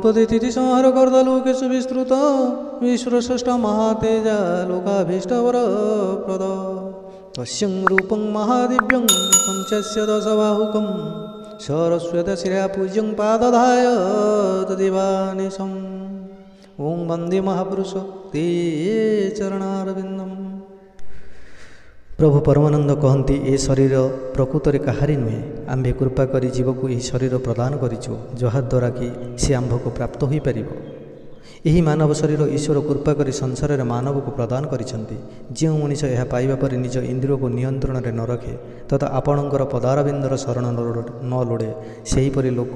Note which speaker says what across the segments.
Speaker 1: ଉତ୍ପତ୍ତି ସ୍ଥିତି ସଂହାର କର୍ତ୍ତା ଲୋକେଷୁ ବିସ୍ତୃତ ବିଶ୍ୱସ୍ରଷ୍ଟା ମହାତେଜା ଲୋକାଭୀଷ୍ଟବର ପ୍ରଦ। ତସ୍ୟଂ ରୂପଂ ମହାଦିବ୍ୟଂ ପଞ୍ଚସ୍ୟ ଦଶବାହୁକಂ ସରସ୍ୱତ ଶ୍ରେୟା ପୂଜ୍ୟଂ ପାଦଧାୟ ତଦିବାନିଶಂ। ଓಂ ବନ୍ଦେ ମହାପୁରୁଷ ତେ ଚରଣାରବିନ୍ଦମ୍।
Speaker 2: ପ୍ରଭୁ ପରମାନନ୍ଦ କହନ୍ତି, ଏ ଶରୀର ପ୍ରକୃତରେ କାହାରି ନୁହେଁ। ଆମ୍ଭେ କୃପା କରି ଜୀବକୁ ଏହି ଶରୀର ପ୍ରଦାନ କରିଛୁ, ଯାହାଦ୍ୱାରା କି ସେ ଆମ୍ଭକୁ ପ୍ରାପ୍ତ ହୋଇପାରିବ। ଏହି ମାନବ ଶରୀର ଈଶ୍ୱର କୃପା କରି ସଂସାରରେ ମାନବକୁ ପ୍ରଦାନ କରିଛନ୍ତି। ଯେଉଁ ମଣିଷ ଏହା ପାଇବା ପରେ ନିଜ ଇନ୍ଦ୍ରିୟକୁ ନିୟନ୍ତ୍ରଣରେ ନ ରଖେ ତଥା ଆପଣଙ୍କର ପଦାରବିନ୍ଦର ଶରଣ ନ ଲୋଡ଼େ, ସେହିପରି ଲୋକ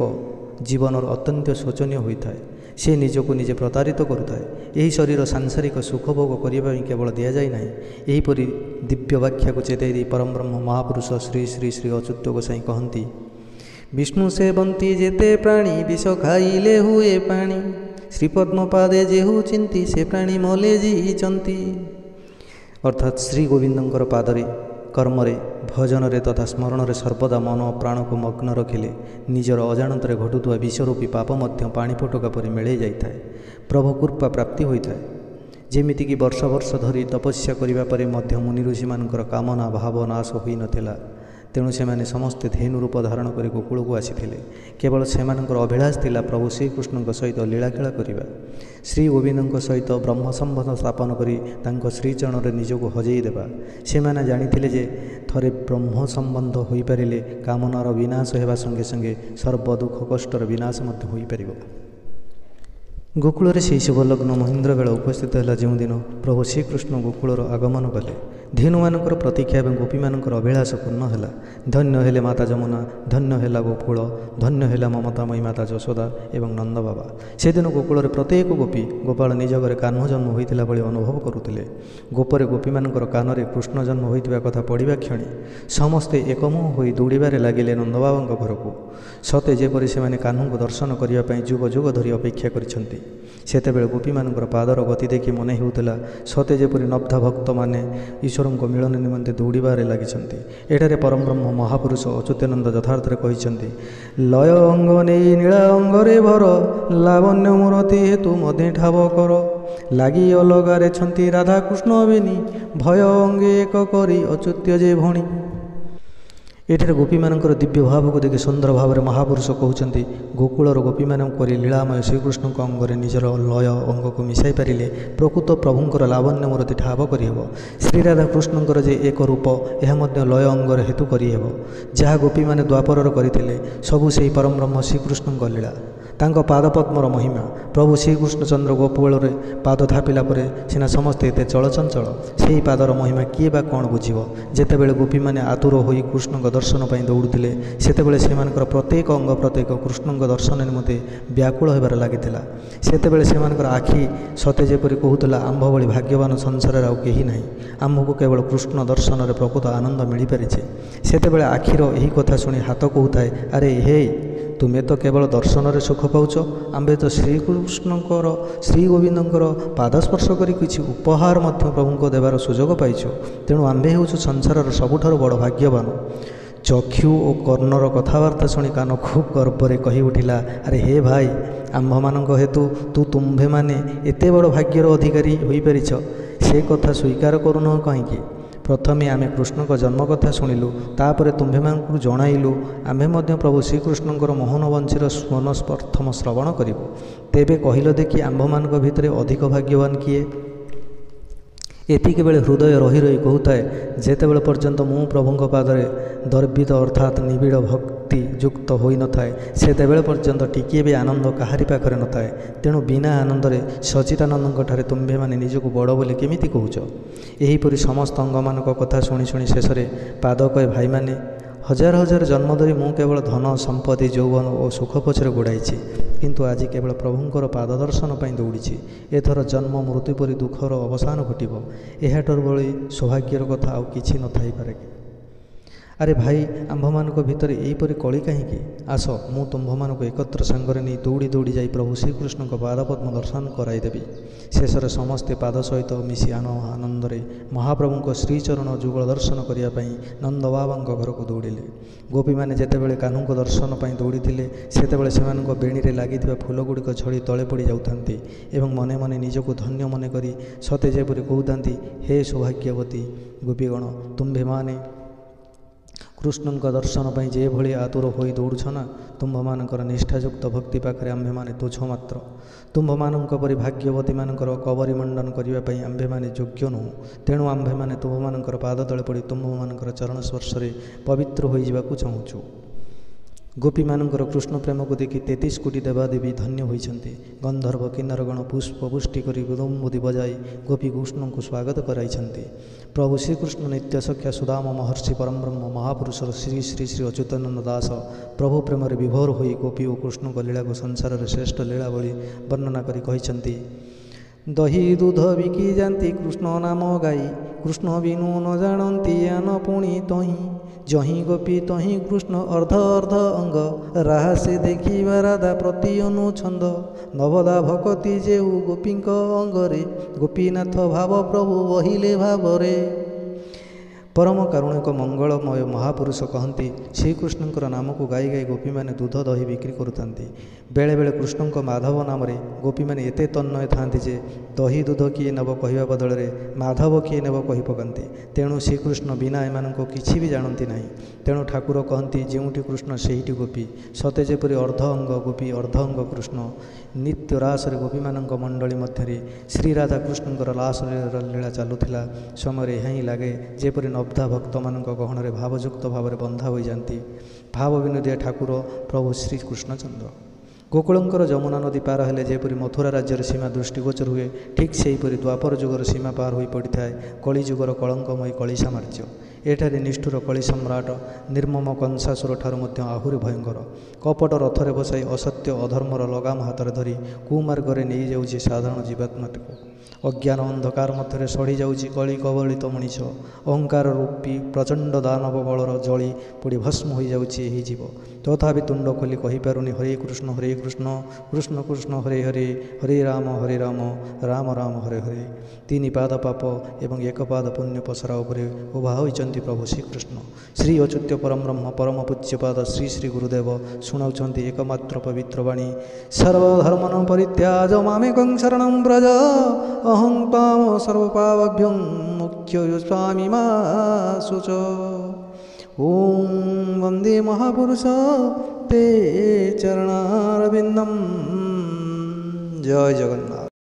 Speaker 2: ଜୀବନର ଅତ୍ୟନ୍ତ ଶୋଚନୀୟ ହୋଇଥାଏ। ସେ ନିଜକୁ ନିଜେ ପ୍ରତାରିତ କରୁଥାଏ। ଏହି ଶରୀର ସାଂସାରିକ ସୁଖ ଭୋଗ କରିବା ପାଇଁ କେବଳ ଦିଆଯାଇ ନାହିଁ। ଏହିପରି ଦିବ୍ୟ ବ୍ୟାଖ୍ୟାକୁ ଚେତାଇ ଦେଇ ପରମବ୍ରହ୍ମ ମହାପୁରୁଷ ଶ୍ରୀ ଶ୍ରୀ ଶ୍ରୀ ଅଚ୍ୟୁତ ଗୋସାଇଁ କହନ୍ତି,
Speaker 1: ବିଷ୍ଣୁ ସେବନ୍ତି ଯେତେ ପ୍ରାଣୀ, ବିଷ ଖାଇଲେ ହୁଏ ପାଣି। ଶ୍ରୀପଦ୍ମପାଦେ ଯେହୁ ଚିନ୍ତି, ସେ ପ୍ରାଣୀ ମଲେ ଜିଇଛନ୍ତି।
Speaker 2: ଅର୍ଥାତ୍ ଶ୍ରୀ ଗୋବିନ୍ଦଙ୍କର ପାଦରେ କର୍ମରେ, ଭଜନରେ ତଥା ସ୍ମରଣରେ ସର୍ବଦା ମନ ଓ ପ୍ରାଣକୁ ମଗ୍ନ ରଖିଲେ ନିଜର ଅଜାଣତରେ ଘଟୁଥିବା ବିଷରୂପୀ ପାପ ମଧ୍ୟ ପାଣି ଫୋଟକା ପରି ମିଳେଇ ଯାଇଥାଏ। ପ୍ରଭୁ କୃପା ପ୍ରାପ୍ତି ହୋଇଥାଏ। ଯେମିତିକି ବର୍ଷ ବର୍ଷ ଧରି ତପସ୍ୟା କରିବା ପରେ ମଧ୍ୟ ମୁନି ଋଷିମାନଙ୍କର କାମନା ଭାବ ନାଶ ହୋଇନଥିଲା। ତେଣୁ ସେମାନେ ସମସ୍ତେ ଧେନୁ ରୂପ ଧାରଣ କରି ଗୋକୁଳକୁ ଆସିଥିଲେ। କେବଳ ସେମାନଙ୍କର ଅଭିଳାଷ ଥିଲା ପ୍ରଭୁ ଶ୍ରୀକୃଷ୍ଣଙ୍କ ସହିତ ଲୀଳାଖେଳା କରିବା, ଶ୍ରୀ ଗୋବିନ୍ଦଙ୍କ ସହିତ ବ୍ରହ୍ମ ସମ୍ବନ୍ଧ ସ୍ଥାପନ କରି ତାଙ୍କ ଶ୍ରୀଚରଣରେ ନିଜକୁ ହଜେଇ ଦେବା। ସେମାନେ ଜାଣିଥିଲେ ଯେ ଥରେ ବ୍ରହ୍ମ ସମ୍ବନ୍ଧ ହୋଇପାରିଲେ କାମନାର ବିନାଶ ହେବା ସଙ୍ଗେ ସଙ୍ଗେ ସର୍ବ ଦୁଃଖ କଷ୍ଟର ବିନାଶ ମଧ୍ୟ ହୋଇପାରିବ। ଗୋକୁଳରେ ସେହି ଶୁଭଲଗ୍ନ ମହେନ୍ଦ୍ର ବେଳ ଉପସ୍ଥିତ ହେଲା, ଯେଉଁଦିନ ପ୍ରଭୁ ଶ୍ରୀକୃଷ୍ଣ ଗୋକୁଳର ଆଗମନ କଲେ। ଧେନୁମାନଙ୍କର ପ୍ରତୀକ୍ଷା ଏବଂ ଗୋପୀମାନଙ୍କର ଅଭିଳାଷ ପୂର୍ଣ୍ଣ ହେଲା। ଧନ୍ୟ ହେଲେ ମାତା ଯମୁନା, ଧନ୍ୟ ହେଲା ଗୋକୁଳ, ଧନ୍ୟ ହେଲା ମମତାମୟୀ ମାତା ଯଶୋଦା ଏବଂ ନନ୍ଦବାବା। ସେଦିନ ଗୋକୁଳରେ ପ୍ରତ୍ୟେକ ଗୋପୀ ଗୋପାଳ ନିଜ ଘରେ କାହ୍ନୁ ଜନ୍ମ ହୋଇଥିଲା ଭଳି ଅନୁଭବ କରୁଥିଲେ। ଗୋପରେ ଗୋପୀମାନଙ୍କର କାନରେ କୃଷ୍ଣ ଜନ୍ମ ହୋଇଥିବା କଥା ପଡ଼ିବା କ୍ଷଣି ସମସ୍ତେ ଏକମୁହ ହୋଇ ଦୌଡ଼ିବାରେ ଲାଗିଲେ ନନ୍ଦବାବାଙ୍କ ଘରକୁ, ସତେ ଯେପରି ସେମାନେ କାହ୍ନୁଙ୍କୁ ଦର୍ଶନ କରିବା ପାଇଁ ଯୁଗ ଯୁଗ ଧରି ଅପେକ୍ଷା କରିଛନ୍ତି। ସେତେବେଳେ ଗୋପୀମାନଙ୍କର ପାଦର ଗତି ଦେଖି ମନେ ହେଉଥିଲା ସତେ ଯେପରି ନବ୍ଧ ଭକ୍ତମାନେ ଈଶ୍ୱରଙ୍କ ମିଳନ ନିମନ୍ତେ ଦୌଡ଼ିବାରେ ଲାଗିଛନ୍ତି। ଏଠାରେ ପରମବ୍ରହ୍ମ ମହାପୁରୁଷ ଅଚ୍ୟୁତାନନ୍ଦ ଯଥାର୍ଥରେ କହିଛନ୍ତି, ଲୟ ଅଙ୍ଗ ନେଇ ନୀଳା ଅଙ୍ଗରେ ଭର, ଲାବଣ୍ୟ ମୂରତି ହେତୁ ମଧେ ଠାବ କର। ଲାଗି ଅଲଗାରେ ଛନ୍ତି ରାଧାକୃଷ୍ଣ ବେନି, ଭୟ ଅଙ୍ଗେ ଏକ କରି ଅଚ୍ୟୁତ୍ୟ ଯେ ଭଣି। ଏଠାରେ ଗୋପୀମାନଙ୍କର ଦିବ୍ୟ ଭାବକୁ ଦେଖି ସୁନ୍ଦର ଭାବରେ ମହାପୁରୁଷ କହୁଛନ୍ତି, ଗୋକୁଳର ଗୋପୀମାନଙ୍କ ପରି ଲୀଳାମୟ ଶ୍ରୀକୃଷ୍ଣଙ୍କ ଅଙ୍ଗରେ ନିଜର ଲୟ ଅଙ୍ଗକୁ ମିଶାଇ ପାରିଲେ ପ୍ରକୃତ ପ୍ରଭୁଙ୍କର ଲାବଣ୍ୟ ମୂରତି ଠାବ କରିହେବ। ଶ୍ରୀରାଧା କୃଷ୍ଣଙ୍କର ଯେ ଏକ ରୂପ, ଏହା ମଧ୍ୟ ଲୟ ଅଙ୍ଗର ହେତୁ କରିହେବ। ଯାହା ଗୋପୀମାନେ ଦ୍ୱାପରରେ କରିଥିଲେ, ସବୁ ସେହି ପରମବ୍ରହ୍ମ ଶ୍ରୀକୃଷ୍ଣଙ୍କ ଲୀଳା, ତାଙ୍କ ପାଦପଦ୍ମର ମହିମା। ପ୍ରଭୁ ଶ୍ରୀକୃଷ୍ଣଚନ୍ଦ୍ର ଗୋକୁଳରେ ପାଦ ଥାପିଲା ପରେ ସିନା ସମସ୍ତେ ଏତେ ଚଳଚଞ୍ଚଳ, ସେହି ପାଦର ମହିମା କିଏ ବା କ'ଣ ବୁଝିବ? ଯେତେବେଳେ ଗୋପୀମାନେ ଆତୁର ହୋଇ କୃଷ୍ଣଙ୍କ ଦର୍ଶନ ପାଇଁ ଦୌଡ଼ୁଥିଲେ, ସେତେବେଳେ ସେମାନଙ୍କର ପ୍ରତ୍ୟେକ ଅଙ୍ଗ ପ୍ରତ୍ୟେକ କୃଷ୍ଣଙ୍କ ଦର୍ଶନ ନିମନ୍ତେ ବ୍ୟାକୁଳ ହେବାରେ ଲାଗିଥିଲା। ସେତେବେଳେ ସେମାନଙ୍କର ଆଖି ସତେ ଯେପରି କହୁଥିଲା, ଆମ୍ଭ ଭଳି ଭାଗ୍ୟବାନ ସଂସାରରେ ଆଉ କେହି ନାହିଁ, ଆମ୍ଭକୁ କେବଳ କୃଷ୍ଣ ଦର୍ଶନରେ ପ୍ରକୃତ ଆନନ୍ଦ ମିଳିପାରିଛି। ସେତେବେଳେ ଆଖିର ଏହି କଥା ଶୁଣି ହାତ କହୁଥାଏ, ଆରେ ହେ, ତୁମେ ତ କେବଳ ଦର୍ଶନରେ ସୁଖ ପାଉଛ, ଆମ୍ଭେ ତ ଶ୍ରୀକୃଷ୍ଣଙ୍କର ଶ୍ରୀ ଗୋବିନ୍ଦଙ୍କର ପାଦ ସ୍ପର୍ଶ କରି କିଛି ଉପହାର ମଧ୍ୟ ପ୍ରଭୁଙ୍କ ଦେବାର ସୁଯୋଗ ପାଇଛୁ। ତେଣୁ ଆମ୍ଭେ ହେଉଛୁ ସଂସାରର ସବୁଠାରୁ ବଡ଼ ଭାଗ୍ୟବାନ। ଚକ୍ଷୁ ଓ କର୍ଣ୍ଣର କଥାବାର୍ତ୍ତା ଶୁଣି କାନ ଖୁବ୍ ଗର୍ବରେ କହି ଉଠିଲା, ଆରେ ହେ ଭାଇ, ଆମ୍ଭମାନଙ୍କ ହେତୁ ତୁ ତୁମ୍ଭେମାନେ ଏତେ ବଡ଼ ଭାଗ୍ୟର ଅଧିକାରୀ ହୋଇପାରିଛ, ସେ କଥା ସ୍ୱୀକାର କରୁନାହ କାହିଁକି? ପ୍ରଥମେ ଆମେ କୃଷ୍ଣଙ୍କ ଜନ୍ମ କଥା ଶୁଣିଲୁ, ତାପରେ ତୁମ୍ଭେମାନଙ୍କୁ ଜଣାଇଲୁ। ଆମ୍ଭେ ମଧ୍ୟ ପ୍ରଭୁ ଶ୍ରୀକୃଷ୍ଣଙ୍କର ମୋହନ ବଂଶୀର ସ୍ୱନ ପ୍ରଥମ ଶ୍ରବଣ କରିବୁ। ତେବେ କହିଲ ଦେଖି, ଆମ୍ଭମାନଙ୍କ ଭିତରେ ଅଧିକ ଭାଗ୍ୟବାନ କିଏ? ଏତିକି ବେଳେ ହୃଦୟ ରହି ରହି କହୁଥାଏ, ଯେତେବେଳେ ପର୍ଯ୍ୟନ୍ତ ମୁଁ ପ୍ରଭୁଙ୍କ ପାଦରେ ଦର୍ବିତ ଅର୍ଥାତ୍ ନିବିଡ଼ ଭକ୍ତି ଯୁକ୍ତ ହୋଇନଥାଏ, ସେତେବେଳେ ପର୍ଯ୍ୟନ୍ତ ଟିକିଏ ବି ଆନନ୍ଦ କାହାରି ପାଖରେ ନଥାଏ। ତେଣୁ ବିନା ଆନନ୍ଦରେ ସଚିଦାନନ୍ଦଙ୍କ ଠାରେ ତୁମ୍ଭେମାନେ ନିଜକୁ ବଡ଼ ବୋଲି କେମିତି କହୁଛ? ଏହିପରି ସମସ୍ତ ଅଙ୍ଗମାନଙ୍କ କଥା ଶୁଣି ଶୁଣି ଶେଷରେ ପାଦ କହେ, ଭାଇମାନେ, ହଜାର ହଜାର ଜନ୍ମ ଧରି ମୁଁ କେବଳ ଧନ ସମ୍ପତ୍ତି, ଯୌବନ ଓ ସୁଖ ପଛରେ ଗୋଡ଼ାଇଛି, କିନ୍ତୁ ଆଜି କେବଳ ପ୍ରଭୁଙ୍କର ପାଦ ଦର୍ଶନ ପାଇଁ ଦୌଡ଼ିଛି। ଏଥର ଜନ୍ମ ମୃତ୍ୟୁ ପରି ଦୁଃଖର ଅବସାନ ଘଟିବ। ଏହାଠାରୁ ଭଳି ସୌଭାଗ୍ୟର କଥା ଆଉ କିଛି ନଥାଇପାରେ। ଆରେ ଭାଇ, ଆମ୍ଭମାନଙ୍କ ଭିତରେ ଏହିପରି କଳି କାହିଁକି? ଆସ, ମୁଁ ତୁମ୍ଭମାନଙ୍କୁ ଏକତ୍ର ସାଙ୍ଗରେ ନେଇ ଦୌଡ଼ି ଦୌଡ଼ି ଯାଇ ପ୍ରଭୁ ଶ୍ରୀକୃଷ୍ଣଙ୍କ ପାଦପଦ୍ମ ଦର୍ଶନ କରାଇଦେବି। ଶେଷରେ ସମସ୍ତେ ପାଦ ସହିତ ମିଶି ଆନନ୍ଦରେ ମହାପ୍ରଭୁଙ୍କ ଶ୍ରୀଚରଣ ଯୁଗଳ ଦର୍ଶନ କରିବା ପାଇଁ ନନ୍ଦବାବାଙ୍କ ଘରକୁ ଦୌଡ଼ିଲେ। ଗୋପୀମାନେ ଯେତେବେଳେ କାହ୍ନୁଙ୍କ ଦର୍ଶନ ପାଇଁ ଦୌଡ଼ିଥିଲେ, ସେତେବେଳେ ସେମାନଙ୍କ ବେଣୀରେ ଲାଗିଥିବା ଫୁଲଗୁଡ଼ିକ ଝଡ଼ି ତଳେ ପଡ଼ି ଯାଉଥାନ୍ତି ଏବଂ ମନେ ମନେ ନିଜକୁ ଧନ୍ୟ ମନେ କରି ସତେ ଯେପରି କହୁଥାନ୍ତି, ହେ ସୌଭାଗ୍ୟବତୀ ଗୋପୀଗଣ, ତୁମ୍ଭେମାନେ କୃଷ୍ଣଙ୍କ ଦର୍ଶନ ପାଇଁ ଯେଭଳି ଆତୁର ହୋଇ ଦୌଡ଼ୁଛ ନା, ତୁମ୍ଭମାନଙ୍କର ନିଷ୍ଠାଯୁକ୍ତ ଭକ୍ତି ପାଖରେ ଆମ୍ଭେମାନେ ତୁଚ୍ଛ ମାତ୍ର। ତୁମ୍ଭମାନଙ୍କ ପରି ଭାଗ୍ୟବତୀମାନଙ୍କର କବରୀ ମଣ୍ଡନ କରିବା ପାଇଁ ଆମ୍ଭେମାନେ ଯୋଗ୍ୟ ନୋହୁଁ। ତେଣୁ ଆମ୍ଭେମାନେ ତୁମ୍ଭମାନଙ୍କର ପାଦ ତଳେ ପଡ଼ି ତୁମ୍ଭମାନଙ୍କର ଚରଣ ସ୍ପର୍ଶରେ ପବିତ୍ର ହୋଇଯିବାକୁ ଚାହୁଁଛୁ। ଗୋପୀମାନଙ୍କର କୃଷ୍ଣ ପ୍ରେମକୁ ଦେଖି 33 କୋଟି ଦେବାଦେବୀ ଧନ୍ୟ ହୋଇଛନ୍ତି। ଗନ୍ଧର୍ବ କିନ୍ନରଗଣ ପୁଷ୍ପ ବୃଷ୍ଟି କରି ଦୁମ୍ବୁଦି ବଜାଇ ଗୋପୀ କୃଷ୍ଣଙ୍କୁ ସ୍ୱାଗତ କରାଇଛନ୍ତି। ପ୍ରଭୁ ଶ୍ରୀକୃଷ୍ଣ ନିତ୍ୟ ସଖ୍ୟା ସୁଦାମ ମହର୍ଷି ପରମବ୍ରହ୍ମ ମହାପୁରୁଷର ଶ୍ରୀ ଶ୍ରୀ ଶ୍ରୀ ଅଚ୍ୟୁତାନନ୍ଦ ଦାସ ପ୍ରଭୁ ପ୍ରେମରେ ବିଭୋର ହୋଇ ଗୋପୀ ଓ କୃଷ୍ଣଙ୍କ ଲୀଳାକୁ ସଂସାରରେ ଶ୍ରେଷ୍ଠ ଲୀଳା ଭଳି ବର୍ଣ୍ଣନା କରି କହିଛନ୍ତି, ଦହି ଦୁଧ ବିକି ଯାନ୍ତି କୃଷ୍ଣ ନାମ ଗାଇ, କୃଷ୍ଣ ବିନୁ ନ ଜାଣନ୍ତି ଆନ ପୁଣି ତହିଁ, ଯହିଁ ଗୋପୀ ତହିଁ କୃଷ୍ଣ ଅର୍ଦ୍ଧ ଅର୍ଦ୍ଧ ଅଙ୍ଗ, ରାହାସେ ଦେଖିବା ରାଧା ପ୍ରତି ଅନୁଛନ୍ଦ, ନବଦା ଭକତି ଯେଉଁ ଗୋପୀଙ୍କ ଅଙ୍ଗରେ, ଗୋପୀନାଥ ଭାବ ପ୍ରଭୁ ବହିଲେ ଭାବରେ। ପରମ କାରୁଣିକ ମଙ୍ଗଳମୟ ମହାପୁରୁଷ କହନ୍ତି, ଶ୍ରୀକୃଷ୍ଣଙ୍କର ନାମକୁ ଗାଇ ଗାଇ ଗୋପୀମାନେ ଦୁଧ ଦହି ବିକ୍ରି କରୁଥାନ୍ତି। ବେଳେବେଳେ କୃଷ୍ଣଙ୍କ ମାଧବ ନାମରେ ଗୋପୀମାନେ ଏତେ ତନ୍ମୟ ଥାଆନ୍ତି ଯେ ଦହି ଦୁଧ କିଏ ନେବ କହିବା ବଦଳରେ ମାଧବ କିଏ ନେବ କହି ପକାନ୍ତି। ତେଣୁ ଶ୍ରୀକୃଷ୍ଣ ବିନା ଏମାନଙ୍କୁ କିଛି ବି ଜାଣନ୍ତି ନାହିଁ। ତେଣୁ ଠାକୁର କହନ୍ତି, ଯେଉଁଠି କୃଷ୍ଣ ସେଇଠି ଗୋପୀ। ସତେ ଯେପରି ଅର୍ଦ୍ଧ ଅଙ୍ଗ ଗୋପୀ, ଅର୍ଦ୍ଧ ଅଙ୍ଗ କୃଷ୍ଣ। ନିତ୍ୟ ରାସରେ ଗୋପୀମାନଙ୍କ ମଣ୍ଡଳୀ ମଧ୍ୟରେ ଶ୍ରୀରାଧା କୃଷ୍ଣଙ୍କର ରାସ ଲୀଳା ଚାଲୁଥିଲା ସମୟରେ ଏହା ହିଁ ଲାଗେ ଯେପରି ନବଧା ଭକ୍ତମାନଙ୍କ ଗହଣରେ ଭାବଯୁକ୍ତ ଭାବରେ ବନ୍ଧା ହୋଇଯାନ୍ତି। ଭାବ ବିନୋଦିଆ ଠାକୁର ପ୍ରଭୁ ଶ୍ରୀକୃଷ୍ଣଚନ୍ଦ୍ର। ଗୋକୁଳଙ୍କର ଯମୁନା ନଦୀ ପାର ହେଲେ ଯେପରି ମଥୁରା ରାଜ୍ୟର ସୀମା ଦୃଷ୍ଟିଗୋଚର ହୁଏ, ଠିକ୍ ସେହିପରି ଦ୍ୱାପର ଯୁଗର ସୀମା ପାର ହୋଇ ପଡ଼ିଥାଏ କଳିଯୁଗର କଳଙ୍କମୟୀ କଳି ସାମ୍ରାଜ୍ୟ। ଏଠାରେ ନିଷ୍ଠୁର କଳି ସମ୍ରାଟ ନିର୍ମମ କଂସାସୁର ଠାରୁ ମଧ୍ୟ ଆହୁରି ଭୟଙ୍କର। କପଟ ରଥରେ ବସାଇ ଅସତ୍ୟ ଅଧର୍ମର ଲଗାମ ହାତରେ ଧରି କୁମାର୍ଗରେ ନେଇଯାଉଛି ସାଧାରଣ ଜୀବାତ୍ମାଟିକୁ। ଅଜ୍ଞାନ ଅନ୍ଧକାର ମଧ୍ୟରେ ସଢ଼ିଯାଉଛି କଳି କବଳିତ ମଣିଷ। ଅହଙ୍କାର ରୂପୀ ପ୍ରଚଣ୍ଡ ଦାନବ ବଳର ଜଳି ପୋଡ଼ି ଭସ୍ମ ହୋଇଯାଉଛି ଏହି ଜୀବ। ତଥାପି ତୁଣ୍ଡ ଖୋଲି କହିପାରୁନି ହରେ କୃଷ୍ଣ ହରେ କୃଷ୍ଣ କୃଷ୍ଣ କୃଷ୍ଣ ହରେ ହରେ, ହରେ ରାମ ହରେ ରାମ ରାମ ରାମ ହରେ ହରେ। ତିନି ପାଦ ପାପ ଏବଂ ଏକ ପାଦ ପୁଣ୍ୟ ପସରା ଉପରେ ଉଭା ହୋଇଛନ୍ତି ପ୍ରଭୁ ଶ୍ରୀକୃଷ୍ଣ। ଶ୍ରୀ ଅଚ୍ୟୁତ ପରମବ୍ରହ୍ମ ପରମ ପୂଜ୍ୟପାଦ ଶ୍ରୀ ଶ୍ରୀ ଗୁରୁଦେବ ଶୁଣାଉଛନ୍ତି ଏକମାତ୍ର ପବିତ୍ର ବାଣୀ, ସର୍ବଧର୍ମନ ପରିତ୍ୟାଜ ମାମେକଂ ଶରଣଂ ବ୍ରଜ, ଅହଂ ତ୍ୱାମ ସର୍ବପାପଭ୍ୟଂ ମୁଖ୍ୟ ସ୍ୱାମୀ ମା ଶୁଚ। ଓಂ ବନ୍ଦେ ମହାପୁରୁଷ ତେ ଚରଣାରବିନ୍ଦମ୍। ଜୟ ଜଗନ୍ନାଥ।